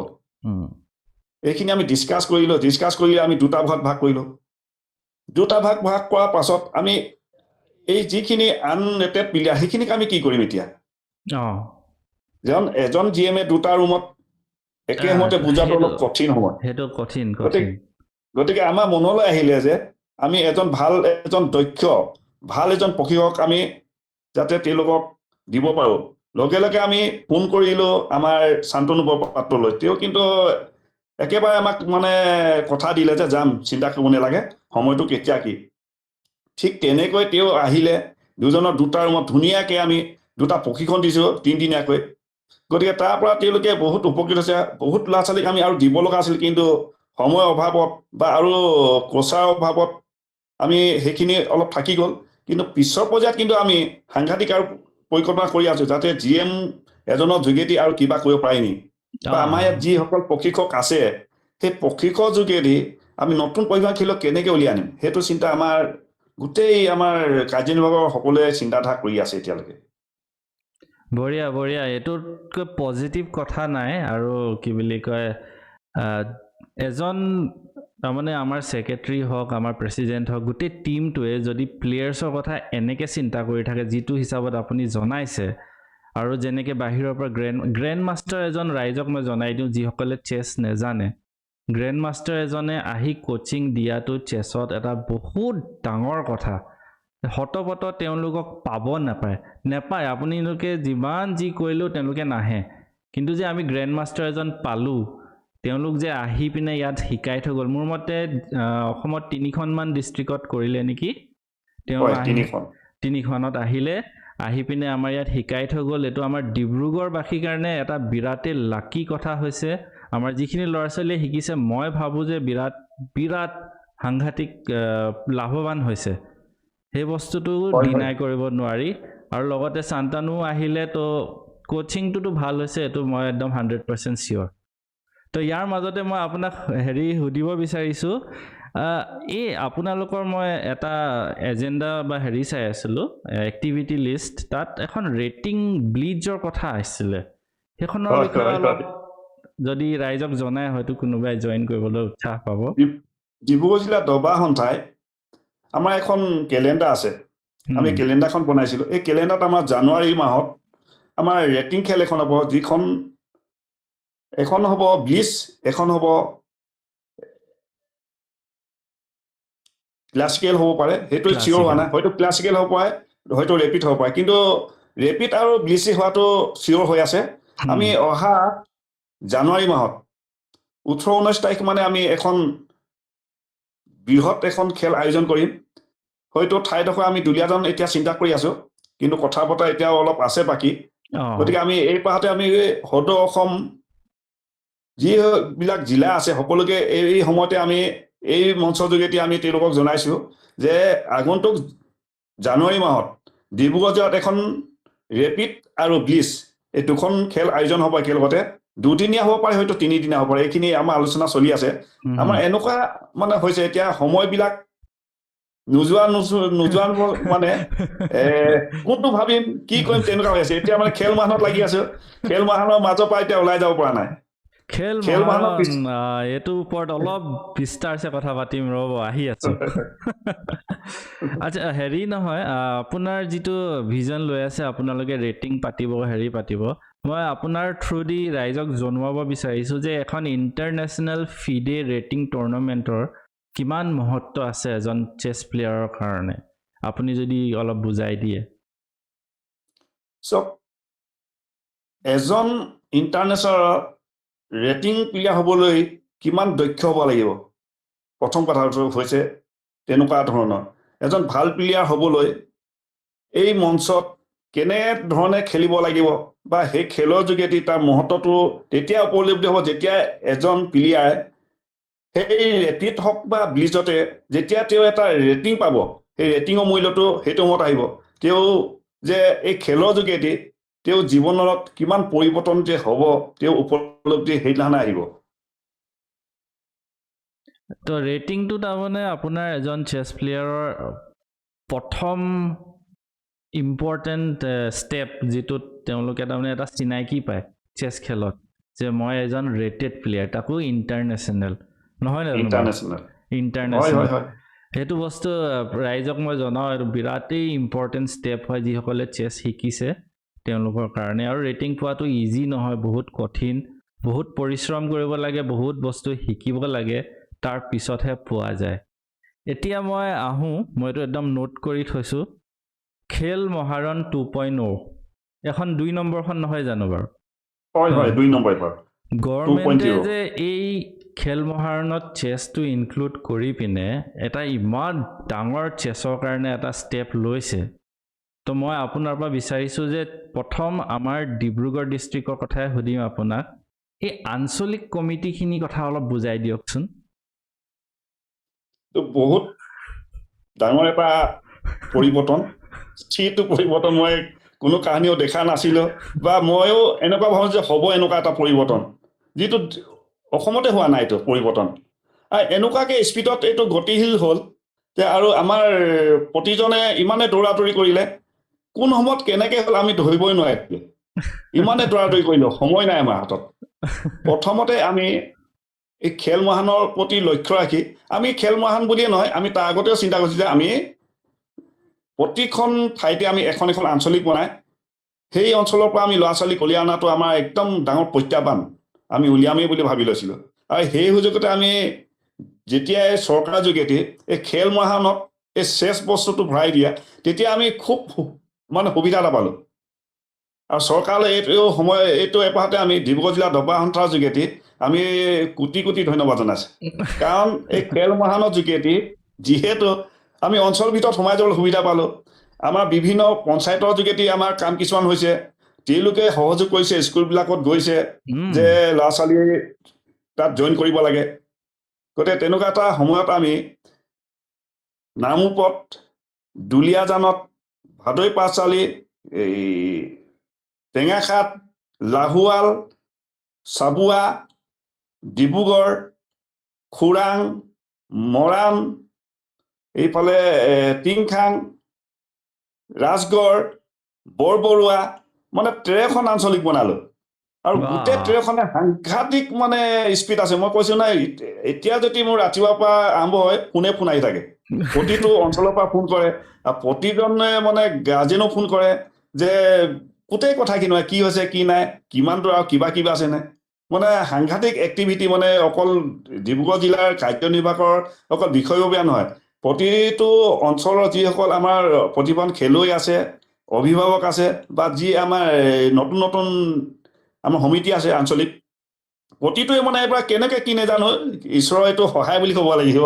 এইখিনি আমি ডিছকাছ কৰিলোঁ। ডিছকাছ কৰি আমি দুটা ভাগ ভাগ কৰিলোঁ। দুটা ভাগ ভাগ কৰাৰ পাছত আমি এই যিখিনি আনৰেটেড প্লেয়াৰ, সেইখিনিক আমি কি কৰিম এতিয়া? এজন জি এমে দুটা ৰুমত একে সময়তে বুজাটো অলপ কঠিন হ'ব। সেইটো কঠিন। গতিকে কঠিন। গতিকে আমাৰ মনলৈ আহিলে যে আমি এজন ভাল, এজন দক্ষ, ভাল এজন প্ৰশিক্ষক আমি যাতে তেওঁলোকক দিব পাৰোঁ। লগে লগে আমি ফোন কৰিলোঁ আমাৰ শান্তনু বৰপাত্ৰলৈ। তেওঁ কিন্তু একেবাৰে আমাক মানে কথা দিলে যে যাম, চিন্তা কৰিব নালাগে, সময়টো কেতিয়া কি। ঠিক তেনেকৈ তেওঁ আহিলে, দুজনৰ দুটা ৰুমত ধুনীয়াকৈ আমি দুটা প্ৰশিক্ষণ দিছোঁ তিনিদিনীয়াকৈ। গতিকে তাৰ পৰা তেওঁলোকে বহুত উপকৃত হৈছে। বহুত ল'ৰা ছোৱালীক আমি আৰু দিব লগা আছিল, কিন্তু সময়ৰ অভাৱত বা আৰু কোচাৰ অভাৱত আমি সেইখিনি অলপ থাকি গ'ল। কিন্তু পিছৰ পৰ্যায়ত কিন্তু আমি সাংঘাতিক আৰু পৰিকল্পনা কৰি আছোঁ, যাতে জি এম এজনৰ যোগেদি আৰু কিবা কৰিব পাৰি নি, বা আমাৰ ইয়াত যিসকল প্ৰশিক্ষক আছে সেই প্ৰশিক্ষকৰ যোগেদি আমি নতুন পৰিমাণ খেলুৱৈ কেনেকৈ উলিয়াই আনিম, সেইটো চিন্তা আমাৰ গোটেই আমাৰ কাৰ্যনিৰ্বাহকৰ সকলোৱে চিন্তাধাৰা কৰি আছে এতিয়ালৈকে। বঢ়িয়া বঢ়িয়া, এইটোতকৈ পজিটিভ কথা নাই। আৰু কি বুলি কয়, এজন তাৰমানে আমাৰ ছেক্ৰেটেৰী হওক, আমাৰ প্ৰেচিডেণ্ট হওক, গোটেই টীমটোৱে যদি প্লেয়াৰ্ছৰ কথা এনেকৈ চিন্তা কৰি থাকে যিটো হিচাপত আপুনি জনাইছে, আৰু যেনেকৈ বাহিৰৰ পৰা গ্ৰেণ্ড মাষ্টাৰ এজন, ৰাইজক মই জনাই দিওঁ যিসকলে চেছ নেজানে, গ্ৰেণ্ড মাষ্টাৰ এজনে আহি কোচিং দিয়াটো চেছত এটা বহুত ডাঙৰ কথা। শতপত তেওঁলোকক পাব নাপায় নাপায়, আপোনালোকে যিমান যি কৰিলেও তেওঁলোকে নাহে। কিন্তু যে আমি গ্ৰেণ্ড মাষ্টাৰ এজন পালোঁ, তেওঁলোক যে আহি পিনে ইয়াত শিকাই থৈ গ'ল, মোৰ মতে অসমত তিনিখনমান ডিষ্ট্ৰিক্টত কৰিলে নেকি তেওঁ, তিনিখনত আহিলে, আহি পিনে আমাৰ ইয়াত শিকাই থৈ গ'ল। এইটো আমাৰ ডিব্ৰুগড়বাসীৰ কাৰণে এটা বিৰাটেই লাকি কথা হৈছে। আমাৰ যিখিনি ল'ৰা ছোৱালীয়ে শিকিছে, মই ভাবোঁ যে বিৰাট বিৰাট সাংঘাতিক লাভৱান হৈছে, সেই বস্তুটো ডিনাই কৰিব নোৱাৰি। আৰু লগতে শান্তানু আহিলে তো কোচিংটোতো ভাল হৈছে, এইটো মই একদম 100% চিয়'ৰ। তো ইয়াৰ মাজতে মই আপোনাক হেৰি সুধিব বিচাৰিছোঁ, এই আপোনালোকৰ মই এটা এজেণ্ডা বা হেৰি চাই আছিলোঁ, এক্টিভিটি লিষ্ট, তাত এখন ৰেটিং ব্লিজৰ কথা আহিছিলে, সেইখনৰ বিষয়ে অলপ যদি ৰাইজক জনাই হয়তো কোনোবাই জইন কৰিবলৈ উৎসাহ পাব। ডিব্ৰুগড় জিলা দবা সন্থাই আমাৰ এখন কেলেণ্ডাৰ আছে, আমি কেলেণ্ডাৰখন বনাইছিলোঁ। এই কেলেণ্ডাৰত আমাৰ জানুৱাৰী মাহত আমাৰ ৰেটিং খেল এখন হ'ব, যিখন এখন হ'ব ব্লিচ, এখন হ'ব ক্লাছিকেল হ'ব পাৰে, সেইটো চিয়'ৰ হোৱা নাই, হয়তো ক্লাছিকেল হ'ব পাৰে, হয়তো ৰেপিড হ'ব পাৰে, কিন্তু ৰেপিড আৰু ব্লিচ হোৱাটো চিয়'ৰ হৈ আছে। আমি অহা জানুৱাৰী মাহত 18-19 তাৰিখ মানে আমি এখন বৃহৎ এখন খেল আয়োজন কৰিম। হয়তো ঠাইডোখৰ আমি দুলীয়াজন এতিয়া চিন্তা কৰি আছোঁ, কিন্তু কথা বতৰা এতিয়াও অলপ আছে বাকী। গতিকে আমি এই পাহতে আমি সদৌ অসম যিবিলাক জিলা আছে সকলোকে এই সময়তে আমি এই মঞ্চৰ যোগেদি আমি তেওঁলোকক জনাইছোঁ যে আগন্তুক জানুৱাৰী মাহত ডিব্ৰুগড় জিলাত এখন ৰেপিড আৰু ব্লিচ এই দুখন খেল আয়োজন হ'ব একেলগতে। দুদিনীয়া হ'ব পাৰে, হয়তো তিনিদিনীয়া হ'ব পাৰে, এইখিনি আমাৰ আলোচনা চলি আছে। আমাৰ এনেকুৱা মানে হৈছে এতিয়া সময়বিলাক নোযোৱা নোযোৱা মানে কোনটো ভাবিম কি কৰিম তেনেকুৱা হৈ আছে। এতিয়া মানে খেল মাহত লাগি আছো, খেল মাহৰ মাজৰ পৰা এতিয়া ওলাই যাব পৰা নাই। খেল মহাৰণ এইটোৰ ওপৰত অলপ বিস্তাৰছে কথা পাতিম, ৰ'ব আহি আছো। আচ্ছা হেৰি নহয়, আপোনাৰ যিটো ভিজন লৈ আছে আপোনালোকে ৰেটিং পাতিব, হেৰি পাতিব, মই আপোনাৰ থ্ৰু দি ৰাইজক জনোৱাব বিচাৰিছোঁ যে এখন ইণ্টাৰনেশ্যনেল ফিডে ৰেটিং টুৰ্ণামেণ্টৰ কিমান মহত্ব আছে এজন চেছ প্লেয়াৰৰ কাৰণে, আপুনি যদি অলপ বুজাই দিয়ে। চাওক, এজন ইণ্টাৰনেশ্যনেল ৰেটিং প্লেয়াৰ হ'বলৈ কিমান দক্ষ হ'ব লাগিব, প্ৰথম কথাটো হৈছে তেনেকুৱা ধৰণৰ এজন ভাল প্লেয়াৰ হ'বলৈ এই মঞ্চত কেনেধৰণে খেলিব লাগিব বা সেই খেলৰ যোগেদি তাৰ মহত্বটো তেতিয়া উপলব্ধি হ'ব যেতিয়া এজন প্লেয়াৰ সেই ৰেটিত হওক বা ব্লিজতে যেতিয়া তেওঁ এটা ৰেটিং পাব, সেই ৰেটিঙৰ মূল্যটো সেইটো সময়ত আহিব। তেওঁ যে এই খেলৰ যোগেদি তেওঁ জীৱনত কিমান পৰিৱৰ্তন যে হ'ব, তেওঁ উপলব্ধি সেইদিনাখনে আহিব। তো ৰেটিংটো তাৰমানে আপোনাৰ এজন চেছ প্লেয়াৰৰ প্ৰথম ইম্পৰ্টেণ্ট ষ্টেপ, যিটোত তেওঁলোকে তাৰমানে এটা চিনাকি পায় চেছ খেলত যে মই এজন ৰেটেড প্লেয়াৰ, তাকো ইণ্টাৰনেশ্যনেল, নহয় জানো? ইণ্টাৰনেশ্যনেল। ইণ্টাৰনেশ্যনেল। সেইটো বস্তু ৰাইজক মই জনাওঁ, এইটো বিৰাটেই ইম্পৰ্টেণ্ট ষ্টেপ হয় যিসকলে চেছ শিকিছে তেওঁলোকৰ কাৰণে। আৰু ৰেটিং পোৱাটো ইজি নহয়, বহুত কঠিন, বহুত পৰিশ্ৰম কৰিব লাগে, বহুত বস্তু শিকিব লাগে, তাৰ পিছতহে পোৱা যায়। এতিয়া মই আহোঁ, মই এইটো একদম নোট কৰি থৈছোঁ, খেল মহাৰণ 2.0, এখন 2 নম্বৰখন নহয় জানো বাৰু? হয় হয়, 2 নম্বৰ। গভৰ্ণমেণ্টে যে এই খেল মহাৰণত চেছটো ইনক্লুড কৰি পিনে এটা ইমান ডাঙৰ চেছৰ কাৰণে এটা ষ্টেপ লৈছে, তো মই আপোনাৰ পৰা বিচাৰিছোঁ যে প্ৰথম আমাৰ ডিব্ৰুগড় ডিষ্ট্ৰিক্টৰ কথাই সুধিম আপোনাক, এই আঞ্চলিক কমিটিখিনিৰ কথা অলপ বুজাই দিয়কচোন। বহুত ডাঙৰ এটা পৰিৱৰ্তন, যিটো পৰিৱৰ্তন মই কোনো কাহানিও দেখা নাছিলোঁ বা ময়ো এনেকুৱা ভাবোঁ যে হ'ব এনেকুৱা এটা পৰিৱৰ্তন, যিটো অসমতে হোৱা নাই। এইটো পৰিৱৰ্তন আৰু এনেকুৱাকৈ স্পীডত এইটো গতিশীল হ'ল যে আৰু আমাৰ প্ৰতিজনে ইমানে দৌৰা দৌৰি কৰিলে, কোন সময়ত কেনেকৈ হ'ল আমি ধৰিবই নোৱাৰিলোঁ। ইমানে দৌৰা দৌৰি কৰিলোঁ, সময় নাই আমাৰ হাতত। প্ৰথমতে আমি এই খেল মহাৰণৰ প্ৰতি লক্ষ্য ৰাখি, আমি খেল মহাৰণ বুলিয়ে নহয়, আমি তাৰ আগতেও চিন্তা কৰিছোঁ যে আমি প্ৰতিখন ঠাইতে আমি এখন এখন আঞ্চলিক বনাই সেই অঞ্চলৰ পৰা আমি ল'ৰা ছোৱালীক উলিয়াই অনাটো আমাৰ একদম ডাঙৰ প্ৰত্যাহ্বান, আমি উলিয়ামেই বুলি ভাবি লৈছিলোঁ। আৰু সেই সুযোগতে আমি যেতিয়াই চৰকাৰৰ যোগেদি এই খেল মহাৰণত এই চেছ বস্তুটো ভৰাই দিয়া, তেতিয়া আমি খুব মানে সুবিধা এটা পালোঁ। আৰু চৰকাৰলৈ এইটো সময় এইটো এপাহতে আমি ডিব্ৰুগড় জিলা দবা সন্থাৰ যোগেদি আমি কোটি কোটি ধন্যবাদ জনাইছোঁ। কাৰণ এই খেল মহাৰণৰ যোগেদি যিহেতু আমি অঞ্চল ভিতৰত সোমাই যাবলৈ সুবিধা পালোঁ, আমাৰ বিভিন্ন পঞ্চায়তৰ যোগেদি আমাৰ কাম কিছুমান হৈছে, তেওঁলোকে সহযোগ কৰিছে, স্কুলবিলাকত গৈছে যে ল'ৰা ছোৱালী তাত জইন কৰিব লাগে। গতিকে তেনেকুৱা এটা সময়ত আমি নামৰূপত, দুলীয়াজানত, ভাদৈ পাঁচআলি, এই টেঙাখাট, লাহোৱাল, চাবুৱা, ডিব্ৰুগড়, খোৰাং, মৰাণ, এইফালে টিংখাং, ৰাজগড়, বৰবৰুৱা, মানে 13খন আঞ্চলিক বনালোঁ। আৰু গোটেই 13খনে সাংঘাতিক মানে স্পীড আছে। মই কৈছোঁ নাই, এতিয়া যদি মোৰ ৰাতিপুৱাৰ পৰা আৰম্ভ হয়, ফোনে ফোন আহি থাকে, প্ৰতিটো অঞ্চলৰ পৰা ফোন কৰে আৰু প্ৰতিজনে মানে গাৰ্জেনো ফোন কৰে যে গোটেই কথাখিনি নহয়, কি হৈছে কি নাই, কিমান দূৰ আৰু কিবা কিবা আছেনে, মানে সাংঘাতিক এক্টিভিটি। মানে অকল ডিব্ৰুগড় জিলাৰ কাৰ্যনিৰ্বাহকৰ অকল বিষয়ববীয়া নহয়, প্ৰতিটো অঞ্চলৰ যিসকল আমাৰ প্ৰতিভাৱান খেলুৱৈ আছে, অভিভাৱক আছে, বা যি আমাৰ নতুন নতুন আমাৰ সমিতি আছে আঞ্চলিক, প্ৰতিটোৱে মানে এইবাৰ কেনেকৈ কি নাজানো, ঈশ্বৰৰ এইটো সহায় বুলি ক'ব লাগিব,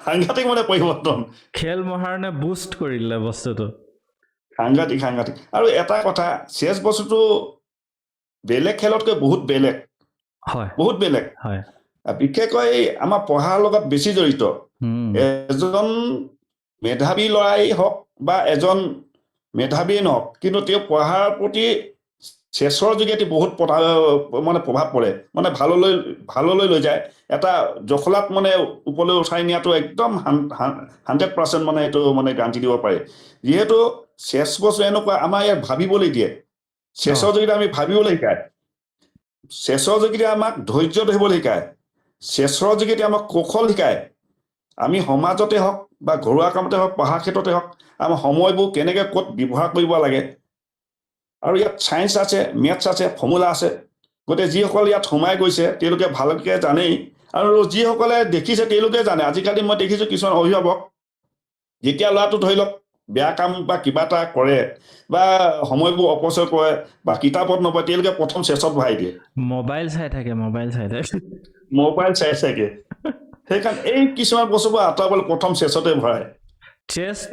সাংঘাতিক মানে পৰিৱৰ্তন। খেল মহাৰণে বুষ্ট কৰি দিলে বস্তুটো। সাংঘাতিক সাংঘাতিক। আৰু এটা কথা, চেছ বস্তুটো বেলেগ খেলতকৈ বহুত বেলেগ, বহুত বেলেগ। বিশেষকৈ আমাৰ পঢ়াৰ লগত বেছি জড়িত। এজন মেধাৱী ল'ৰাই হওক বা এজন মেধাৱীয়ে নহওক, কিন্তু তেওঁ পঢ়াৰ প্ৰতি চেছৰ যোগেদি বহুত মানে প্ৰভাৱ পৰে, মানে ভাললৈ ভাললৈ লৈ যায়, এটা জখলাত মানে ওপৰলৈ উঠাই নিয়াটো একদম 100% মানে এইটো মানে গাৰাণ্টি দিব পাৰে। যিহেতু চেছ বস্তু এনেকুৱা, আমাৰ ইয়াত ভাবিবলৈ দিয়ে, চেছৰ যোগেদি আমি ভাবিবলৈ শিকায়, চেছৰ যোগেদি আমাক ধৈৰ্য ধৰিবলৈ শিকায়, চেছৰ যোগেদি আমাক কৌশল শিকায়। আমি সমাজতে হওক বা ঘৰুৱা কামতে হওক, পঢ়াৰ ক্ষেত্ৰতে হওক, আমাৰ সময়বোৰ কেনেকৈ ক'ত ব্যৱহাৰ কৰিব লাগে। আৰু ইয়াত চায়েন্স আছে, মেথছ আছে, ফৰ্মুলা আছে। গতিকে যিসকল ইয়াত সোমাই গৈছে তেওঁলোকে ভালকৈ জানেই, আৰু যিসকলে দেখিছে তেওঁলোকে জানে। আজিকালি মই দেখিছোঁ কিছুমান অভিভাৱক, যেতিয়া ল'ৰাটো ধৰি লওক বেয়া কাম বা কিবা এটা কৰে বা সময়বোৰ অপচয় কৰে বা কিতাপত নপঢ়ে, তেওঁলোকে প্ৰথম চেছত বহাই দিয়ে। মোবাইল চাই থাকে, মোবাইল চাই থাকে। মোবাইল চাই থাকে। সেইকাৰণে এই কিছুমান বস্তুবোৰ আঁতৰাবলৈ প্ৰথম চেছতে ভৰাই।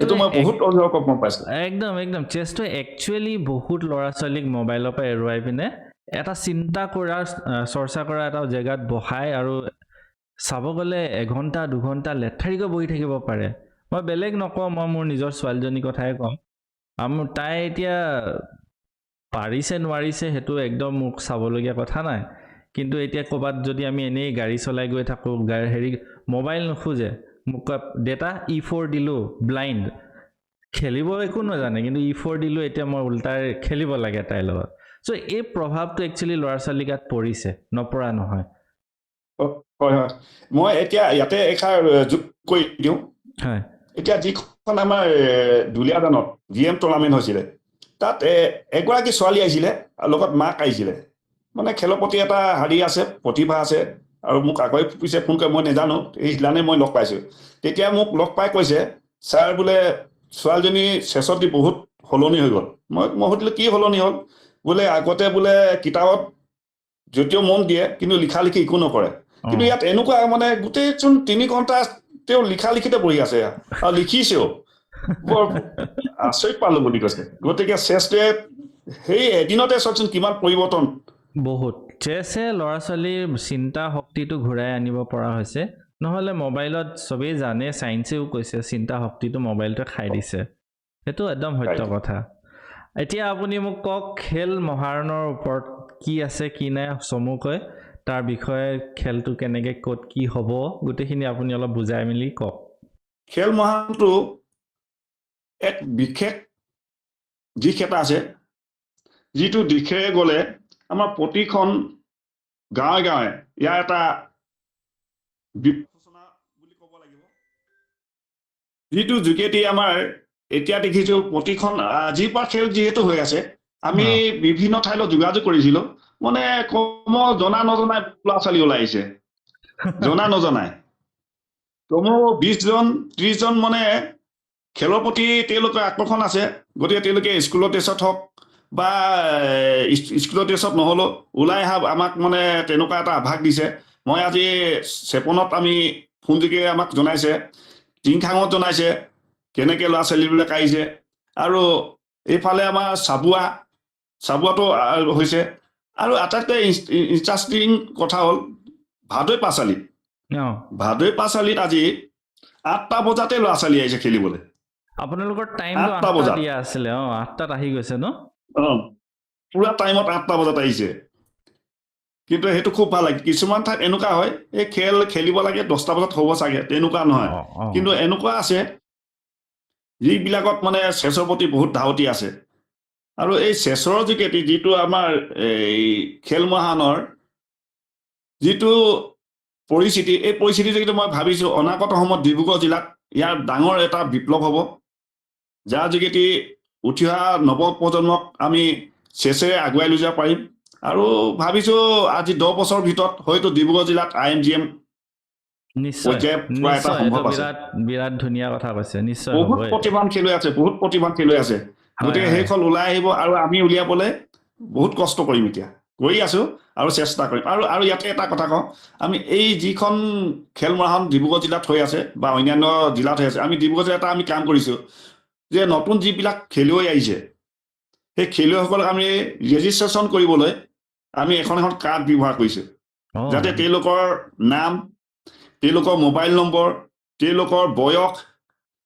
এইটো মই বহুত অভিভাৱকক গম পাইছোঁ। একদম একদম। চেছটো একচুৱেলি বহুত ল'ৰা ছোৱালীক মোবাইলৰ পৰা এৰুৱাই পিনে এটা চিন্তা কৰা, চৰ্চা কৰা এটা জেগাত বহাই, আৰু চাব গ'লে এঘণ্টা দুঘণ্টা লেঠাৰিকৈ বহি থাকিব পাৰে। মই বেলেগ নকওঁ, মই মোৰ নিজৰ ছোৱালীজনীৰ কথাই ক'ম। তাই এতিয়া পাৰিছে নোৱাৰিছে সেইটো একদম মোক চাবলগীয়া কথা নাই, কিন্তু এতিয়া ক'ৰবাত যদি আমি এনেই গাড়ী চলাই গৈ থাকোঁ, গাড়ী হেৰি মোবাইল নোখোজে, মোক কয় দেতা ই 4 দিলোঁ, ব্লাইণ্ড খেলিব একো নাজানে, কিন্তু ই 4 দিলোঁ, এতিয়া মই উল্টাই খেলিব লাগে তাইৰ লগত। চ' এই প্ৰভাৱটো একচুৱেলি ল'ৰা ছোৱালীৰ গাত পৰিছে, নপৰা নহয়। হয় হয়, মই এতিয়া ইয়াতে এষাৰ যোগ কৰি দিওঁ। এতিয়া যিখন আমাৰ দুলীয়াজানত জি এম টুৰ্ণামেণ্ট হৈছিলে, তাত এগৰাকী ছোৱালী আহিছিলে আৰু লগত মাক আহিছিলে। মানে খেলৰ প্ৰতি এটা হেৰি আছে, প্ৰতিভা আছে, আৰু মোক আগে পিছে ফোন কৰে, মই নাজানো, এই সিদিনানে মই লগ পাইছোঁ। তেতিয়া মোক লগ পাই কৈছে, ছাৰ বোলে ছোৱালীজনী চেছত দি বহুত সলনি হৈ গ'ল। মই সুধিলোঁ কি সলনি হ'ল? বোলে আগতে বোলে কিতাপত যদিও মন দিয়ে, কিন্তু লিখা লিখি একো নকৰে, কিন্তু ইয়াত এনেকুৱা মানে গোটেইচোন 3 ঘণ্টা তেওঁ লিখা লিখিতে বহি আছে আৰু লিখিছেও। বৰ আচৰিত পালো বুলি কৈছে। গতিকে চেছটোৱে সেই এদিনতে চাওকচোন কিমান পৰিৱৰ্তন। বহুত চেছে ল'ৰা ছোৱালীৰ চিন্তা শক্তিটো ঘূৰাই আনিব পৰা হৈছে। নহ'লে মোবাইলত চবেই জানে, চায়েন্সেও কৈছে চিন্তা শক্তিটো মোবাইলটোৱে খাই দিছে, সেইটো একদম সত্য কথা। এতিয়া আপুনি মোক কওক খেল মহাৰণৰ ওপৰত কি আছে কি নাই চমুকৈ, তাৰ বিষয়ে, খেলটো কেনেকৈ ক'ত কি হ'ব গোটেইখিনি আপুনি অলপ বুজাই মেলি কওক। খেল মহাৰণটো এক বিশেষ দিশ এটা আছে, যিটো দিশেৰে গ'লে আমাৰ প্ৰতিখন গাঁৱে গাঁৱে ইয়াৰ এটা সূচনা বুলি ক'ব লাগিব, যিটো যোগেদি আমাৰ এতিয়া দেখিছোঁ প্ৰতিখন আজিৰ পৰা খেল যিহেতু হৈ আছে, আমি বিভিন্ন ঠাইলৈ যোগাযোগ কৰিছিলোঁ, মানে কম জনা নজনাই ল'ৰা ছোৱালী ওলাই আহিছে, জনা নজনাই কমেও 20 জন 30 জন মানে খেলৰ প্ৰতি তেওঁলোকৰ আকৰ্ষণ আছে। গতিকে তেওঁলোকে স্কুলৰ ড্ৰেছত হওক বা স্কুলৰ ড্ৰেছত নহ'লেও ওলাই অহা আমাক মানে তেনেকুৱা এটা আভাস দিছে। মই আজি চেপনত আমি ফোনযোগে আমাক জনাইছে, টিংখাঙত জনাইছে কেনেকৈ ল'ৰা ছোৱালীবিলাক আহিছে। আৰু এইফালে আমাৰ চাবুৱাতো হৈছে। আৰু আটাইতকৈ ইণ্টাৰেষ্টিং কথা হ'ল ভাদৈ পাঁচালিত, ভাদৈ পাঁচালিত আজি 8টা বজাতে ল'ৰা ছোৱালী আহিছে খেলিবলৈ। আপোনালোকৰ টাইমটো 8টা 8টা বজাত দিয়া আছিলে? অঁ, 8টাত আহি গৈছে ন? অঁ, পুৰা টাইমত 8টা বজাত আহিছে। কিন্তু সেইটো খুব ভাল লাগে। কিছুমান ঠাইত এনেকুৱা হয়, এই খেল খেলিব লাগে 10টা বজাত হ'ব চাগে, তেনেকুৱা নহয়। কিন্তু এনেকুৱা আছে যিবিলাকত মানে চেছৰ প্ৰতি বহুত ধাউতি আছে। আৰু এই চেছৰ যোগেদি যিটো আমাৰ এই খেল মহাৰণৰ যিটো পৰিস্থিতি, এই পৰিস্থিতি যোগেদি মই ভাবিছোঁ অনাগত সময়ত ডিব্ৰুগড় জিলাত ইয়াৰ ডাঙৰ এটা বিপ্লৱ হ'ব, যাৰ যোগেদি উঠি অহা নৱপ্ৰজন্মক আমি চেছেৰে আগুৱাই লৈ যাব পাৰিম। আৰু ভাবিছোঁ আজি 10 বছৰৰ ভিতৰত হয়তো ডিব্ৰুগড় জিলাত আইএমজিএম পৰ্যায় পোৱা এটা নিশ্চয়, এইটো সম্ভৱ আছে। বিৰাট বিৰাট ধুনীয়া কথা কৈছে, নিশ্চয় হ'ব বহুত এইটো। প্ৰতিভাৱান খেলুৱৈ আছে, বহুত প্ৰতিভাৱান খেলুৱৈ আছে। গতিকে সেইখন ওলাই আহিব আৰু আমি উলিয়াবলৈ বহুত কষ্ট কৰিম, এতিয়া কৰি আছো আৰু চেষ্টা কৰিম। আৰু ইয়াতে এটা কথা কওঁ, আমি এই যিখন খেল মহাৰণ ডিব্ৰুগড় জিলাত হৈ আছে বা অন্যান্য জিলাত হৈ আছে, আমি ডিব্ৰুগড় জিলাত এটা আমি কাম কৰিছোঁ যে নতুন যিবিলাক খেলুৱৈ আহিছে সেই খেলুৱৈসকলক আমি ৰেজিষ্ট্ৰেশ্যন কৰিবলৈ আমি এখন এখন কাৰ্ড ব্যৱহাৰ কৰিছোঁ, যাতে তেওঁলোকৰ নাম, তেওঁলোকৰ মোবাইল নম্বৰ, তেওঁলোকৰ বয়স,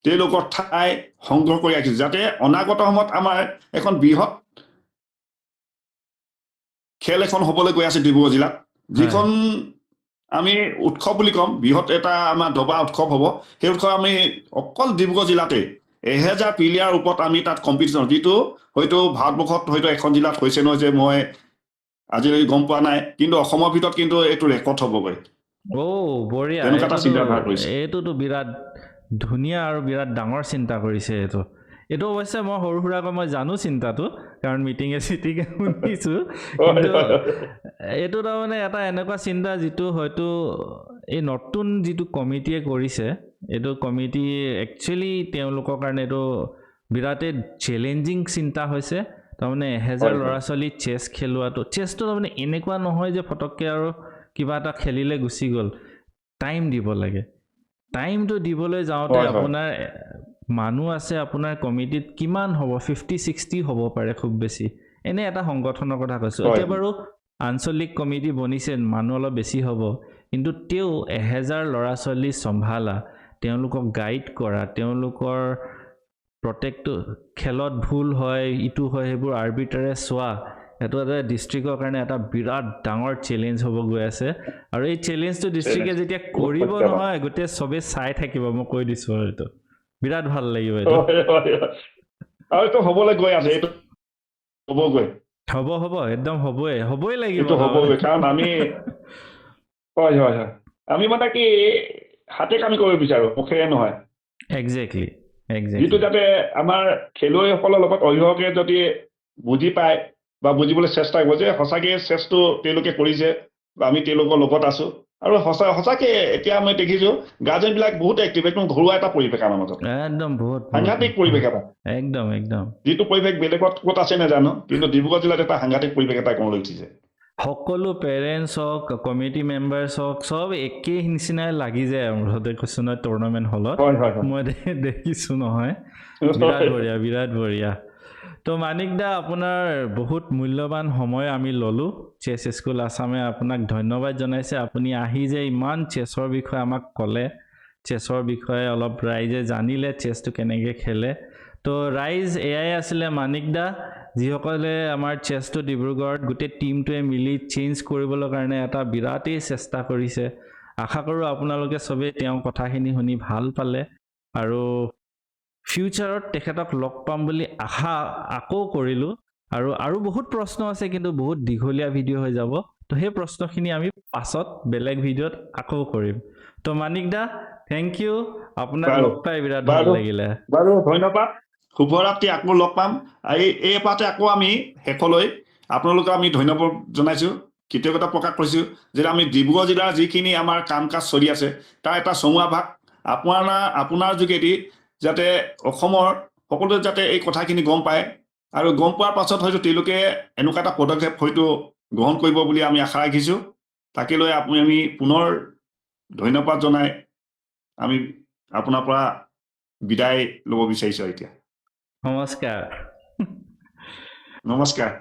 তেওঁলোকৰ ঠাই সংগ্ৰহ কৰি ৰাখিছোঁ, যাতে অনাগত সময়ত আমাৰ এখন বৃহৎ খেল এখন হ'বলৈ গৈ আছে ডিব্ৰুগড় জিলাত, যিখন আমি উৎসৱ বুলি ক'ম, বৃহৎ এটা আমাৰ দবা উৎসৱ হ'ব। সেই উৎসৱ আমি অকল ডিব্ৰুগড় জিলাতে 1000 প্লেয়াৰ ওপৰত আমি তাত কম্পিটিশ্যন, যিটো হয়তো ভাৰতবৰ্ষত হয়তো এখন জিলাত হৈছে নহয় যে মই আজিলৈকে গম পোৱা নাই, কিন্তু অসমৰ ভিতৰত কিন্তু এইটো ৰেকৰ্ড হ'বগৈ। অ' বঢ়িয়া। তেনেকুৱা এটা এইটোতো চিন্তাধাৰা কৰিছে। এইটোতো বিৰাট ধুনীয়া আৰু বিৰাট ডাঙৰ চিন্তা কৰিছে এইটো। এইটো অৱশ্যে মই সৰু সুৰাকৈ মই জানো চিন্তাটো, কাৰণ মিটিঙে চিটিঙে শুনিছোঁ। কিন্তু এইটো তাৰমানে এটা এনেকুৱা চিন্তা যিটো হয়তো এই নতুন যিটো কমিটিয়ে কৰিছে, এইটো কমিটি একচুৱেলি তেওঁলোকৰ কাৰণে এইটো বিৰাটেই চেলেঞ্জিং চিন্তা হৈছে। তাৰমানে 1000 ল'ৰা ছোৱালী চেছ খেলোৱাটো, চেছটো তাৰমানে এনেকুৱা নহয় যে ফটককৈ আৰু কিবা এটা খেলিলে গুচি গ'ল। টাইম দিব লাগে। টাইমটো দিবলৈ যাওঁতে হয় হয় আপোনাৰ মানুহ আছে আপোনাৰ কমিটিত কিমান হ'ব, 50-60 হ'ব পাৰে খুব বেছি। এনেই এটা সংগঠনৰ কথা কৈছোঁ। এতিয়া বাৰু আঞ্চলিক কমিটি বনিছে, মানুহ অলপ বেছি হ'ব, কিন্তু তেওঁ 1000 ল'ৰা ছোৱালী চম্ভালা, তেওঁলোকক গাইড কৰা, তেওঁলোকৰ প্ৰত্যেকটো খেলত ভুল হয়, ইটো হয়, সেইবোৰ আৰ্বিটাৰে চোৱা, এইটো এটা ডিষ্ট্ৰিক্টৰ কাৰণে এটা বিৰাট ডাঙৰ চেলেঞ্জ হ'ব গৈ আছে। আৰু এই চেলেঞ্জটো ডিষ্ট্ৰিক্টে যেতিয়া বহুত কৰিব প্ৰত্যাহ্বান। নহয়, গোটেই চবেই চাই থাকিব, মই কৈ দিছোঁ আৰু এইটো বিৰাট ভাল লাগিব এইটো। হয় হয় হয় আৰু এইটো হ'বলৈ গৈ আছে, এইটো হ'বগৈ। হ'ব হ'ব, একদম হ'বই, হ'বই লাগিব এইটো তাৰমানে। হ'বগৈ, কাৰণ আমি হয় হয় হয় আমি মানে কি হাতে কামি কৰিব বিচাৰো, মুখেৰে নহয়। যিটো যাতে আমাৰ খেলুৱৈসকলৰ লগত অভিভাৱকে যদি বুজি পায় বা বুজিবলৈ চেষ্টা কৰিব যে সঁচাকে চেষ্টাটো তেওঁলোকে কৰিছে বা আমি তেওঁলোকৰ লগত আছো। আৰু সঁচাকে এতিয়া আমি দেখিছো গাৰ্জেন বিলাক বহুত এক্টিভ, একদম ঘৰুৱা এটা পৰিৱেশ আমাৰ মাজত, একদম বহুত সাংঘাতিক পৰিৱেশ এটা, একদম একদম যিটো পৰিৱেশ বেলেগত ক'ত আছে নাজানো, কিন্তু ডিব্ৰুগড় জিলাত এটা সাংঘাতিক পৰিৱেশ এটা গঢ় লৈ উঠিছে। সকলো পেৰেণ্টছ হওক, কমিটি মেম্বাৰ্ছ হওক, চব একেই নিচিনাই লাগি যায় আৰু মুঠতে কৈছোঁ নহয় টুৰ্ণামেণ্ট হলত। হয় হয় হয় মই দেখিছোঁ নহয়, বিৰাট বঢ়িয়া, বিৰাট বঢ়িয়া। তো মানিক দা, আপোনাৰ বহুত মূল্যৱান সময় আমি ল'লোঁ। চেছ স্কুল আছামে আপোনাক ধন্যবাদ জনাইছে। আপুনি আহি যে ইমান চেছৰ বিষয়ে আমাক ক'লে, চেছৰ বিষয়ে অলপ ৰাইজে জানিলে চেছটো কেনেকৈ খেলে। তো ৰাইজ, এয়াই আছিলে মানিক দা, যিসকলে আমাৰ চেছটো ডিব্ৰুগড়ত গোটেই টীমটোৱে মিলি চেঞ্জ কৰিবলৈ কাৰণে এটা বিৰাটেই চেষ্টা কৰিছে। আশা কৰোঁ আপোনালোকে চবেই তেওঁৰ কথাখিনি শুনি ভাল পালে আৰু ফিউচাৰত তেখেতক লগ পাম বুলি আশা আকৌ কৰিলোঁ। আৰু বহুত প্ৰশ্ন আছে, কিন্তু বহুত দীঘলীয়া ভিডিঅ' হৈ যাব। তো সেই প্ৰশ্নখিনি আমি পাছত বেলেগ ভিডিঅ'ত আকৌ কৰিম। তো মানিক দা, thank U, আপোনাক বাৰু। লগ পাই বিৰাট ভাল বাৰু। লাগিলে। বাৰু, ধন্যবাদ, শুভৰাত্ৰি, আকৌ লগ পাম। এই পাতে আকৌ আমি শেষলৈ আপোনালোকক আমি ধন্যবাদ জনাইছোঁ, কৃতজ্ঞতা প্ৰকাশ কৰিছোঁ যে আমি ডিব্ৰুগড় জিলাৰ যিখিনি আমাৰ কাম কাজ চলি আছে, তাৰ এটা চমুৱা ভাগ আপোনাৰ যোগেদি যাতে অসমৰ সকলোৱে যাতে এই কথাখিনি গম পায় আৰু গম পোৱাৰ পাছত হয়তো তেওঁলোকে এনেকুৱা এটা পদক্ষেপ হয়তো গ্ৰহণ কৰিব বুলি আমি আশা ৰাখিছোঁ। তাকে লৈ আমি পুনৰ ধন্যবাদ জনাই আমি আপোনাৰ পৰা বিদায় ল'ব বিচাৰিছোঁ এতিয়া। নমস্কাৰ। নমস্কাৰ।